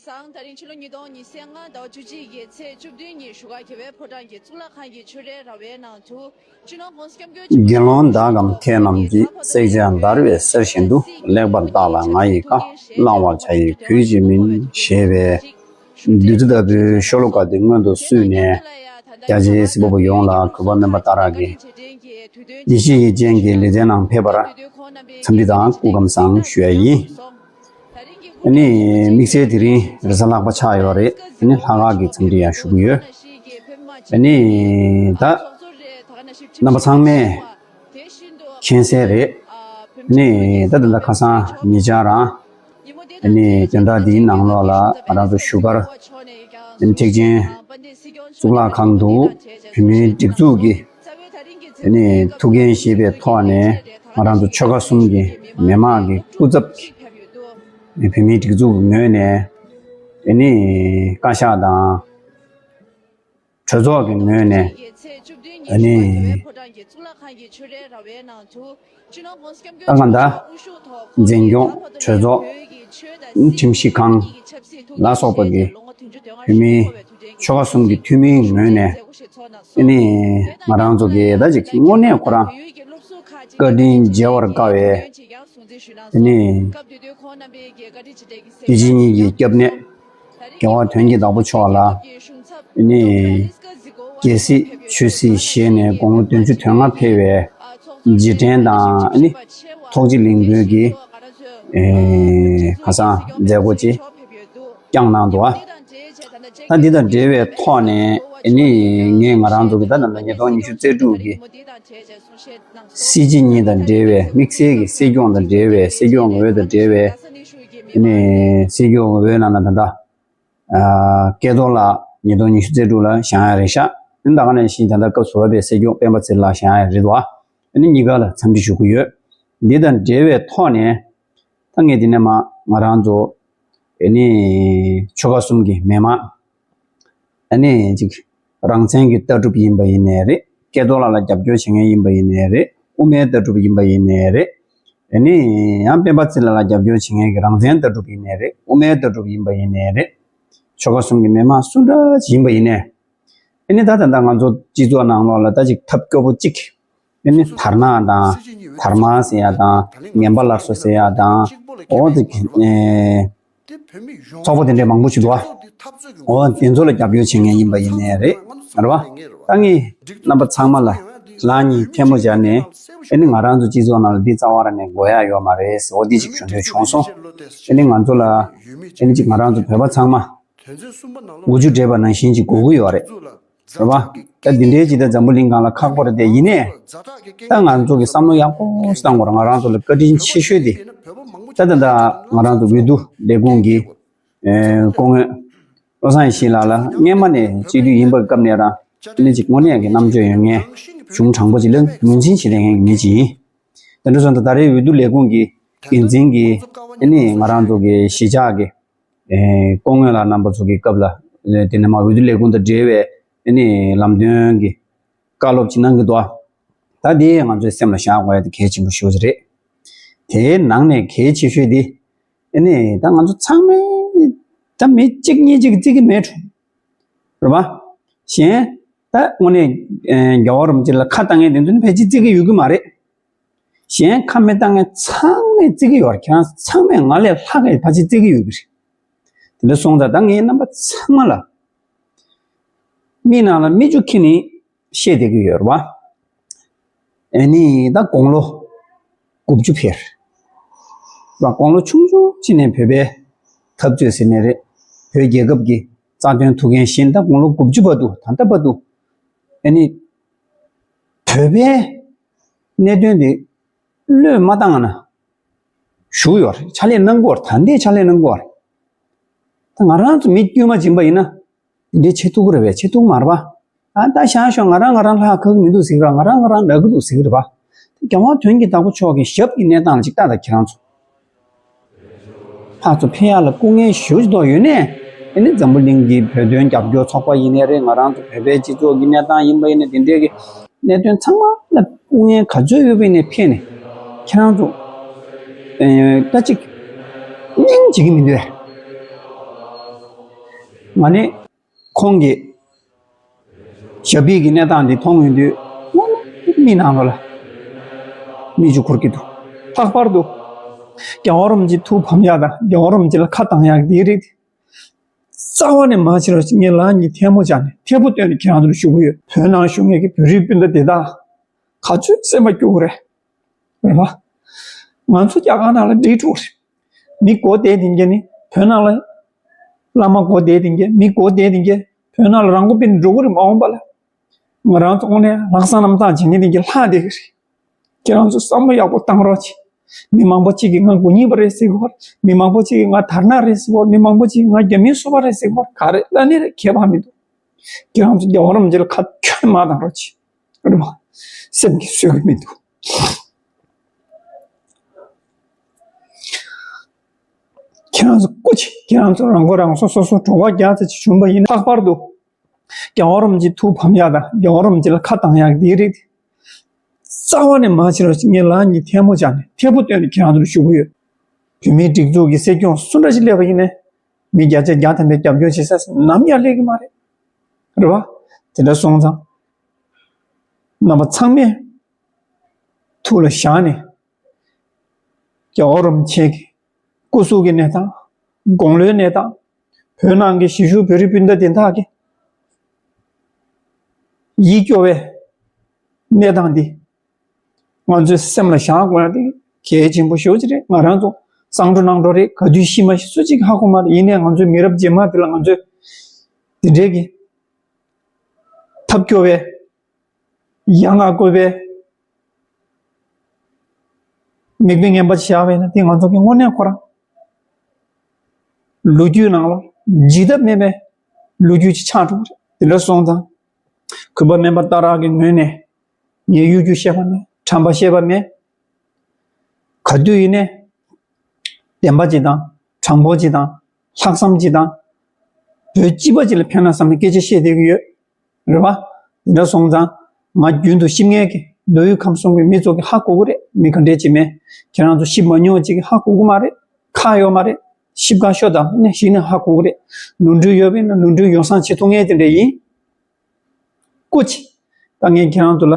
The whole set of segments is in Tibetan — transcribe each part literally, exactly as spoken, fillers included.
ཟང་། ད་རིང་ཕྱི་ལོ་ཉིས་སྟོང་ཉི་ཤུ་རྩ་ལྔ་ཟླ་བ་བཅུ་གཅིག་གི་ཚེས་བཅུ་བདུན་ཉིན་བཞུགས་སྒར་རྒྱལ་བའི་ཕོ་བྲང་གི་གཙུག་ལག་ཁང་གི་ཆོས་རའི་ར་བའི་ནང་དུ། དགེ་སློང་དག་གམ་མཁས་རྣམས་ཀྱིས། བསྲེག་བཅད་འདར་བའི་གསེར་བཞིན་དུ། ལེགས་པར་བརྟགས་ལ་ང་ཡི་བཀའ། བླང་བར་བྱ་ཡི་གུས་ཀྱིས་མིན། ཞེས་པའི་བདུད་རྩི་ལྟ་བུའི་ཤོ་ལོ་ཀ་འདི་སྔོན་དུ་བསུས་ནས། རྒྱ་ཆེའི་སྲིད་པ་པོ་ཡོངས་ལ་གུས་པ་སྨན་པ་ཏཱ་ར་གིས་ཡེ་ཤེས་ཀྱི་སྤྱན་གྱིས་ལེ་ཚན་ནང་ཕེབས་པར་འཚམས་འདྲི་དང་སྐུ་ཁམས་བཟང་ཞུ་ཡ་ཡིན། ཨ་ནི་དམིགས་བསལ་དེ་རིང་རེས་གཟའ་ལྷག་པ་ཆགས་ཡོད་རེད། ཨ་ནི་ལྷག་དཀར་གྱི་འཚམས་འདྲི་ཡང་ཞུ་གི་ཡོད། ཨ་ནི་ད་རྣམ་པ་ཚང་མས་མཁྱེན་གསལ་རེད། ཨ་ནི་ད་ད་ལྟ་ཁ་སང་ཉེ་ཆར་རང་ཨ་ནི་དོན་དག་འདིའི་ནང་ལོགས་ལ་ང་རང་ཚོ་བཞུགས་སྒར་ཨ་ནི་ཐེག་ཆེན་གཙུག་ལག་ཁང་དུ་བོད་མིའི་སྒྲིག་འཛུགས་ཀྱི་ཨ་ནི་ཐུགས་འགན་བཞེས་པའི་ཐོག་ནས་ང་རང་ཚོ་ཆོལ་ཁ་གསུམ་གྱི་མི་མང་གི་སྐུ་ཚབ་ཀྱིས་བོད་མིའི་སྒྲིག་འཛུགས་ཀྱི་ངོས་ནས་ཨ་ནི་བཀའ་ཤག་དང་། གྲོས་ཚོགས་ཀྱི་ངོས་ནས་ཨ་ནི་ད་གང་ལྟར་འཛིན་སྐྱོང་གྲོས་ཚོགས་ཁྲིམས་ཞིབ་ཁང་ལ་སོགས་པ་གི་བོད་མིའི་ཆོལ་ཁ་གསུམ་གྱི་འཐུས་མིའི་ངོས་ནས་ཨ་ནི་ང་རང་ཚོ་གི་ད་ཅིག་དངོས་གནས་ཁོ་རང་བཀའ་དྲིན་འཇལ་བར་དཀའ་བའི་ཨ་ནི་དེ་ཕྱི་གཉིས་ཀྱི་སྐྱབས་གནས། རྒྱལ་བ་དོན་གྱི་བདག་པོ་མཆོག་ལ་ཨ་ནི་རྒྱལ་སྲིད་ཆོས་སྲིད་བཞེས་ནས་དགུང་ལོ་བདུན་ཅུ་དོན་ལྔ་ཕེབས་པའི་རྗེས་དྲན་དང་ཨ་ནི་ཐུགས་རྗེ་ལེགས་འབུལ་གྱི་ཨེ་ཁ་སང་མཛད་སྒོ་ཅིག་བསྐྱངས་གནང་འདུག་ད་འདི་དང་འབྲེལ་བའི་ཐོག་ནས་ཨ་ནི་ངས་ང་རང་ཚོ་གི་ད་ནང་ལ་ཉིས་སྟོང་ཉི་ཤུ་རྩ་དྲུག་གི་སྲིད་སྤྱི་གཉིས་དང་འབྲེལ་བའི་དམིགས་བསལ་གྱི་སྲིད་སྐྱོང་དང་འབྲེལ་བའི་སྲིད་སྐྱོང་འོས་དང་འབྲེལ་བའི་ཨ་ནི་སྲིད་སྐྱོང་འོས་ནང་ལ་ད་ལྟ། ཨ་སྐལ་རྡོར་ལགས་ཉིས་སྟོང་ཉི་ཤུ་རྩ་དྲུག་ལ་བཞེངས་ཡ་རེད་ཤག་ཨ་ནི་ད་ག་ནང་བཞིན་ད་ལྟ་སྐབས་སུ་བབས་པའི་སྲིད་སྐྱོང་སྤེན་པ་ཚེ་རིང་ལགས་བཞེངས་ཡ་རེད་འདུག་ཨ་ནི་གཉིས་ཀ་ལ་འཚམས་འདྲི་ཞུ་གི་ཡོད། འདི་དང་འབྲེལ་བའི་ཐོག་ནས་ད་ངས་འདི་ནས་མ་ང་རང་ཚོ་ཨ་ནི་ཆོལ་ཁ་གསུམ་གྱི་མི་མང་ཨ་ནི་ཅིག་རང་བཙན་གྱི་ལྟ་གྲུབ་ཡིན་པ་ཡིན་ནའི་རེད། སྐལ་རྡོར་ལགས་ལ་རྒྱབ་སྐྱོར་བྱེད་མཁན་ཡིན་པ་ཡིན་ནའི་རེད། དབུ་མའི་ལྟ་གྲུབ་ཡིན་པ་ཡིན་ནའི་རེད། ཨ་ནི་ཡང་སྤེན་པ་ཚེ་རིང་ལགས་ལ་རྒྱབ་སྐྱོར་བྱེད་མཁན་གྱི་རང་བཙན་ལྟ་གྲུབ་ཡིན་ནའི་རེད། དབུ་མའི་ལྟ་གྲུབ་ཡིན་པ་ཡིན་ནའི་རེད། ཆོལ་ཁ་གསུམ་གྱི་མི་མང་སུ་འདྲ་ཅིག་ཡིན་པ་ཡིན་ནའི། ཨ་ནི་ད་ད་ལྟ་ང་ཚོ་སྤྱི་ཚོགས་ནང་ལོགས་ལ་ད་ཅིག་ཐབས་སྐྱོ་པོ་གཅིག་ཨ་ནི་དར་ནག་དང་དར་དམར་ཟེར་ཡ་དང་ངན་པ་སླར་གསོ་ཟེར་ཡ་དང་འོ་དེ་ཨེ། ཚོགས་པ་དེ་འདྲའི་མང་པོ་ཞིག་འདུག་ཨ། འོ་དེ་ཚོ་ལ་རྒྱབ་སྐྱོར་བྱེད་མཁན་ཡིན་པ་ཡིན་ནའི་རེད། རེད་བ། ད་ངས་རྣམ་པ་ཚང་མ་ལ་ལག་གཉིས་ཐལ་མོ་སྦྱར་ནས་ཨ་ནི་ང་རང་ཚོ་སྤྱི་ཚོགས་ནང་ལ་འདི་རྩ་བ་རང་ནས་དགོས་ཡ་ཡོད་མ་རེད་ཟེར་འོ་འདི་ཅིག་ཞུ་འདོད་བྱུང་སོང་། ཨ་ནི་ང་ཚོ་ལ་ཨ་ནི་ཅིག་ང་རང་ཚོ་བོད་པ་ཚང་མ་དགུ་བཅུ་འདྲེས་པ་ནང་བཞིན་ཅིག་དགོས་ཀྱི་ཡོད་རེད། རེད་བ། ད་འདི་འདྲའི་ཅིག་ད་འཛམ་བུ་གླིང་སྒང་ལ་ཁག་པོ་རེད་དེ་ཡིན་ནའི། ད་ང་ཚོ་གི་བསམ་བློ་ཡག་པོ་ཞིག་བཏང་དགོས་རེད། ང་རང་ཚོ་ལ་བཀའ་དྲིན་ཆེ་ཤོས་དེ། ད་ད་ད་ང་རང་ཚོ་འོས་བསྡུ་ལས་ཁུངས་ཀྱི་ཨེ་སྐུ་ངོ་བློ་བཟང་ཡེ་ཤེས་ལགས་ལ་སྔས་མ་ནས་སྤྱི་འཐུས་ཡིན་པའི་སྐབས་ནས་རང་ཨ་ནི་ཅིག་དངོས་གནས་ཀྱི་རྣམ་དཔྱོད་ཡོད་མཁན་གཞུང་དྲང་པོ་ཅིག་ལ་ངོས་འཛིན་བྱེད་མཁན་གྱི་མི་ཅིག་ཡིན། དེ་འདྲ་སོང་ཙང་ད་རེས་འོས་བསྡུ་ལས་ཁུངས་ཀྱི་འགན་འཛིན་གྱི་ཨ་ནི་ང་རང་ཚོ་གི་གཞིས་ཆགས་ཀྱི་ཨེ་སྐུ་ངོ་ལགས་རྣམ་པ་ཚོ་གི་སྐབས་ལ་དེ་ནས་མ་འོས་བསྡུ་ལས་ཁུངས་དང་འབྲེལ་བའི་ཨ་ནི་ལམ་སྟོན་གྱི་བཀའ་སློབ་ཅིག་གནང་གི་འདུག་ད་དེ་ང་ཚོའི་སེམས་ལ་བཞག་དགོས་ཡ་དེ་གལ་ཆེན་པོ་ཞེ་པོ་ཅིག་རེད། དེའི་ནང་ནས་གལ་ཆེ་ཤོས་དེ་ཨ་ནི་ད་ང་ཚོ་ཚང་མས་ད་མི་གཅིག་གཉིས་གཅིག་བརྩི་གི་མེད་འགྲོ། རེད་བ། གཞན་ད་དངོས་གནས་ཨེ་རྒྱལ་བ་རིན་པོ་ཆེ་ལ་ཁ་བཏང་མཁན་དེ་ཚོ་ནི་ཕལ་ཆེར་བརྩི་གི་ཡོད་ཀྱི་མ་རེད། གཞན་ཁ་མི་བཏང་མཁན་ཚང་མས་བརྩི་གི་ཡོད་རེད། ཁྱེད་རང་ཚང་མས་ང་ལས་ལྷག་གིས་ཕལ་ཆེར་བརྩི་གི་ཡོད་ཀྱི་རེད། དེ་འདྲ་སོང་ཙང་ད་ངས་རྣམ་པ་ཚང་མ་ལ་མིག་ནང་ལ་མིག་ཆུ་འཁྱེར་ནས་བཤད་བསྡད་ཀྱི་ཡོད་རེད་བ། ཨ་ནི་ད་དགུང་ལོ་དགུ་བཅུ་ཕེབས། ད་དགུང་ལོ་ཆུང་ཆུང་ཅིག་ནས་བོད་པའི་འཐབ་རྩོད་ཟེར་ནའི་རེད། བོད་རྒྱལ་ཁབ་ཀྱི་རྩ་དོན་ཐུགས་འགན་བཞེས་ད་དགུང་ལོ་དགུ་བཅུ་བར་དུ་ད་ལྟ་བར་དུ་ཨ་ནི་བོད་པའི་གནད་དོན་དེ་བློས་མ་བཏང་ན་བཞུགས་ཡོད་རེད། ཕྱག་ལས་གནང་དགོས་རེད། ད་ལྟའི་ཕྱག་ལས་གནང་དགོས་རེད། ད་ང་རང་ཚོ་མི་དཀྱུས་མ་སྦྱིན་པ་ཡིན་ན་འདི་བྱེད་ཐུབ་ཀྱི་རེད་པས། བྱེད་ཐུབ་ཀྱི་མ་རེད་པ། ཨ་ད་བཞག་ཤོག་ང་རང་ང་རང་ལྷག་ཁག་མི་འདུག་ཟེར་གི་རེད། ང་རང་ང་རང་ལབ་གི་འདུག་ཟེར་གི་རེད་པ། རྒྱལ་བ་དོན་གྱི་བདག་པོ་མཆོག་གི་ཞབས་ཀྱི་གནས་སྟངས་ལ་ཅིག་ལྟ་དང་ཁྱེད་རང་ཚོ། ཕར་ཚུར་ཕེབས་ཡག་ལ་སྐུ་ངལ་ཞེ་པོ་ཅིག་ཐོག་ཡོད་ནའི། ཨ་ནི་འཛམ་བུ་གླིང་གི་བོད་དོན་རྒྱབ་སྐྱོར་ཚོགས་པ་ཡིན་ནའི་རེད། ང་རང་ཚོ་བོད་པའི་སྤྱི་ཚོགས་ཀྱི་གནས་སྟངས་ཡིན་པ་ཡིན་ནའི་དེ་འདྲའི་གི་གནད་དོན་ཚང་མ་ལ་སྐུ་ངལ་ག་ཚོད་ཡོད་པ་ཡིན་ནའི་ཕེབས་ནས་ཁྱེད་རང་ཚོ་ཨེ་ད་ཅིག་སྙིང་རྗེ་གི་མི་འདུག་ཨེ། ང་ནི་ཁོང་གི་ཞབས་པད་ཀྱི་གནས་སྟངས་འདི་མཐོང་ཡོང་དུས། མིག་ནང་ལོགས་ལ་མིག་ཆུ་འཁོར་གྱི་འདུག་ལྷག་པར་དུ་རྒྱལ་བ་རིན་པོ་ཆེ་ཐུགས་ཕམ་ཡག་དང་རྒྱལ་བ་རིན་པོ་ཆེ་ལ་ཁ་གཏང་ཡག་འདིའི་རིགས་རྩ་བ་ནས་མ་བྱེད་རོགས། ངས་ལག་གཉིས་ཐལ་མོ་སྦྱར་ནས་ཐད་པོ་བཏོན་ནས་ཁྱེད་རང་ཚོར་ཞུ་གི་ཡོད། བོད་ནང་བཞུགས་མཁན་གྱི་བོད་རིགས་སྤུན་ཟླ་དེ་དག་ག་ཚོད་སེམས་པ་སྐྱོ་གི་རེད། རེད་པ། ང་ཚོ་རྒྱ་གར་ནང་ལ་འགྲིག་འགྲོ་གི་རེད། མི་མགོ་བསྡད་དེ་འགྱེལ་ནི་བོད་ནང་ལ། བླ་མ་མགོ་བསྡད་དེ་འགྱེལ། མི་མགོ་བསྡད་དེ་འགྱེལ། བོད་ནང་ལ་རང་མགོ་སྤེལ་འགྲོ་གི་རེད། མ་འོངས་པ་ལ་ང་རང་ཚོ་དངོས་གནས་ལྷག་བསམ་རྣམ་དག་བྱེད་མཁན་དེ་འགྱེལ་ལྷག་བསྡད་ཀྱི་རེད། ཁྱེད་རང་ཚོ་བསམ་བློ་ཡག་པོ་བཏང་རོགས་གྱིས། མི་མང་པོ་གཅིག་གིས་ང་དགུ་ཉིད་པ་རེད་ཟེར་གི་ཡོད་རེད། མི་མང་པོ་གཅིག་གིས་ང་དར་ནག་རེད་ཟེར་གི་ཡོད་རེད། མི་མང་པོ་གཅིག་གིས་ང་རྒྱ་མིའི་སོ་པ་རེད་ཟེར་གི་ཡོད་རེད། ག་རེ་ལབ་ནི་རེད། ཁྱད་པར་མི་འདུག་ཁྱེད་རང་ཚོ་རྒྱལ་བ་རིན་པོ་ཆེ་ལ་ཁ་ཁྱོན་ནས་མ་གཏོང་རོགས་གྱིས། རེད་པ། སེམས་ཀྱིས་བཟོད་ཀྱི་མི་འདུག་ཁྱེད་རང་ཚོ་སྐུ་མཁྱེན། ཁྱེད་རང་ཚོ་རང་མགོ་རང་སོ། སོ་སོ་གྲོད་ཁོག་རྒྱགས་ཚད་ཅིག་བྱུང་པ་ཡིན་ན། ལྷག་པར་དུ་རྒྱལ་བ་རིན་པོ་ཆེ་ཐུགས་ཕམ་ཡག་དང་རྒྱལ་བ་རིན་པོ་ཆེ་ལ་ཁ་གཏང་ཡག་འདིའི་རིགས་རྩ་བ་ནས་མ་བྱེད་རོགས། ངས་ལག་གཉིས་ཐལ་མོ་སྦྱར་ནས་ཐད་པོ་བཏོན་ནས་ཁྱེད་རང་ཚོར་ཞུ་གི་ཡོད། བོད་མིའི་སྒྲིག་འཛུགས་ཀྱི་སྲིད་སྐྱོང་སུ་འདྲ་ཞིག་སླེབས་པ་ཡིན་ནའི་མི་བརྒྱ་ཆ་བརྒྱ་ཐམ་པས་རྒྱབ་སྐྱོར་བྱེད་ས་ནམ་ཡང་སླེབས་ཀྱི་མ་རེད། རེད་པ། དེ་འདྲ་སོང་ཙང་རྣམ་པ་ཚང་མས་ཐུགས་ལ་བཞག་ནས། རྒྱལ་བ་རིན་པོ་ཆེ་གི་སྐུ་གཟུགས་ཀྱི་གནས་སྟངས། དགུང་ལོའི་གནས་སྟངས། བོད་ནང་གི་གཞིས་བཞུགས་བོད་རིགས་སྤུན་ཟླ་དེ་དག་གི་ཡིད་སྐྱོ་བའི་གནས་སྟངས་འདི་ང་ཚོའི་སེམས་ལ་བཞག་དགོས་ཡ་དེ་གལ་ཆེན་པོ་ཞེ་པོ་ཅིག་རེད། ང་རང་ཚོ་གསང་གྲོགས་གནང་གྲོགས་རེད། ག་དུས་ཤི་མ་ཤི་སུ་གཅིག་གིས་ཧ་གོ་མ་རེད། ཡིན་ནའི་ང་ཚོའི་མི་རབས་རྗེས་མ་དེ་ལ་ང་ཚོས་དེ་འདྲའི་གི་ཐབས་སྐྱོ་བའི་ཡ་ང་དགོས་པའི་མིག་དཔེ་ངན་པ་བཞག་པ་ཡིན་ན། དེ་ང་ཚོ་གི་དངོས་གནས་ཁོ་རང་ལོ་རྒྱུས་ནང་ལ་བརྗེད་ཐབས་མེད་པའི་ལོ་རྒྱུས་ཅིག་ཆགས་འགྲོ་གི་རེད། དེ་འདྲ་སོང་ཙང་གུས་པ་སྨན་པ་སྟག་རག་གི་ངོས་ནས་ངས་གཡོ་སྒྱུ་བཤད་པ་མེད། ཁྲམ་པ་བཤད་པ་མེད། ག་དུས་ཡིན་ནའི་བདེན་པ་ཅིག་དང་། དྲང་པོ་ཅིག་དང་། ལྷག་བསམ་ཅིག་དང་། བོད་སྤྱི་པ་ཅིག་ལ་ཕན་ན་བསམ་ནས་སྐད་ཆ་བཤད་བསྡད་ཀྱི་ཡོད། རེད་པ། འདི་འདྲ་སོང་ཙང་ང་རྒྱུན་དུ་གཤིབ་མཁན་གྱི་མདོ་དབུས་ཁམས་གསུམ་གྱི་མི་ཚོ་གིས་ཧ་གོ་གི་རེད། མི་ག་འདྲས་ཅིག་མེད། ཁྱེད་རང་ཚོ་གཤིབ་མ་མྱོང་ཅིག་གིས་ཧ་གོ་གི་མ་རེད། ཁག་ཡོད་མ་རེད། གཤིབ་ཁ་ཤོ་དང་ནས་གཞི་ནས་ཧ་གོ་གི་རེད། ནོར་འཁྲུལ་ཡོད་པ་ཡིན་ན་ནོར་འཁྲུལ་ཡོ་བསྲང་བྱེད་ཐུབ་མཁན་དེ་འདྲ་ཡིན། སྐུ་མཁྱེན། ད་ངས་ཁྱེད་རང་ཚོ་ལ་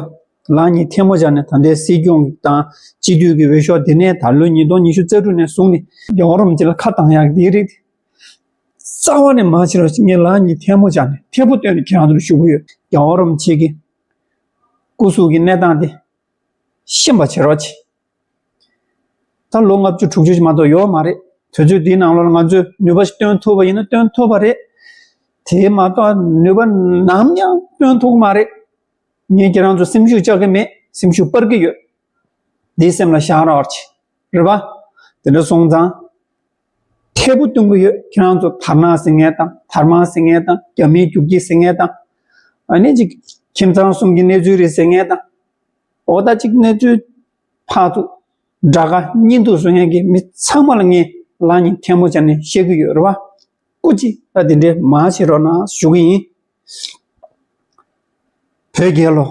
ལག་གཉིས་ཐལ་མོ་སྦྱར་ནས་ད་ལྟའི་སྲིད་སྐྱོང་དང་སྤྱི་འཐུས་ཀྱི་འོས་ཤོག་དེ་ནས་ད་ལོ་ཉིས་སྟོང་ཉི་ཤུ་རྩ་དྲུག་ནས་བཟུང་ནས་རྒྱལ་བ་རིན་པོ་ཆེ་ལ་ཁ་གཏང་ཡག་འདིའི་རིགས་རྩ་བ་ནས་མ་བྱེད་རོགས། ངས་ལག་གཉིས་ཐལ་མོ་སྦྱར་ནས་ཐད་པོ་བཏོན་ནས་ཁྱེད་རང་ཚོར་ཞུ་གི་ཡོད། རྒྱལ་བ་རིན་པོ་ཆེ་གི་སྐུ་གཟུགས་ཀྱི་གནས་སྟངས་དེ་ཤེས་པ་བྱེད་རོགས་གྱིས། ད་ལོ་ལྔ་བཅུ་དྲུག་ཅུ་ཞིག་མ་གཏོགས་ཡོད་མ་རེད། དུས་ཚོད་འདིའི་ནང་ལོགས་ལ་ང་ཚོས་ནུས་པ་ཞིག་བཏོན་ཐུབ་པ་ཡིན་ན་བཏོན་ཐུབ་པ་རེད། དེ་མ་གཏོགས་ནུས་པ་ནམ་ཡང་བཏོན་ཐུབ་ཀྱི་མ་རེད། ངས་ཁྱེད་རང་ཚོ་སེམས་ཤུགས་བཅག་གི་མེད། སེམས་ཤུགས་སྤར་གྱི་ཡོད། འདི་སེམས་ལ་བཞག་རོགས་གྱིས། རེད་པ། དེ་འདྲ་སོང་ཙང་ཐད་པོ་གཏོང་གི་ཡོད། ཁྱེད་རང་ཚོ་དར་ནག་ཟེར་མཁན་དང་དར་དམར་ཟེར་མཁན་དང་རྒྱ་མིའི་རྒྱུག་ཁྱི་ཟེར་མཁན་དང་། ཨ་ནི་ཅིག་ཁྱིམ་ཚང་གསུམ་གྱི་གནས་ཚུལ་རེད་ཟེར་མཁན་དང་། འོ་ད་ཅིག་གནས་ཚུལ་ཕར་ཚུར་དགྲ་དགའ་གཉེན་སྡུག་བཟོ་མཁན་གྱི་མི་ཚང་མ་ལ་ངས་ལག་གཉིས་ཐལ་མོ་སྦྱར་ནས་བཤད་ཀྱི་ཡོད། རེད་པ། སྐུ་མཁྱེན། ད་དེ་འདྲའི་མ་བྱེད་རོགས་གནང་ཞུ་གི་ཡིན། བོད་རྒྱལ་ལོ།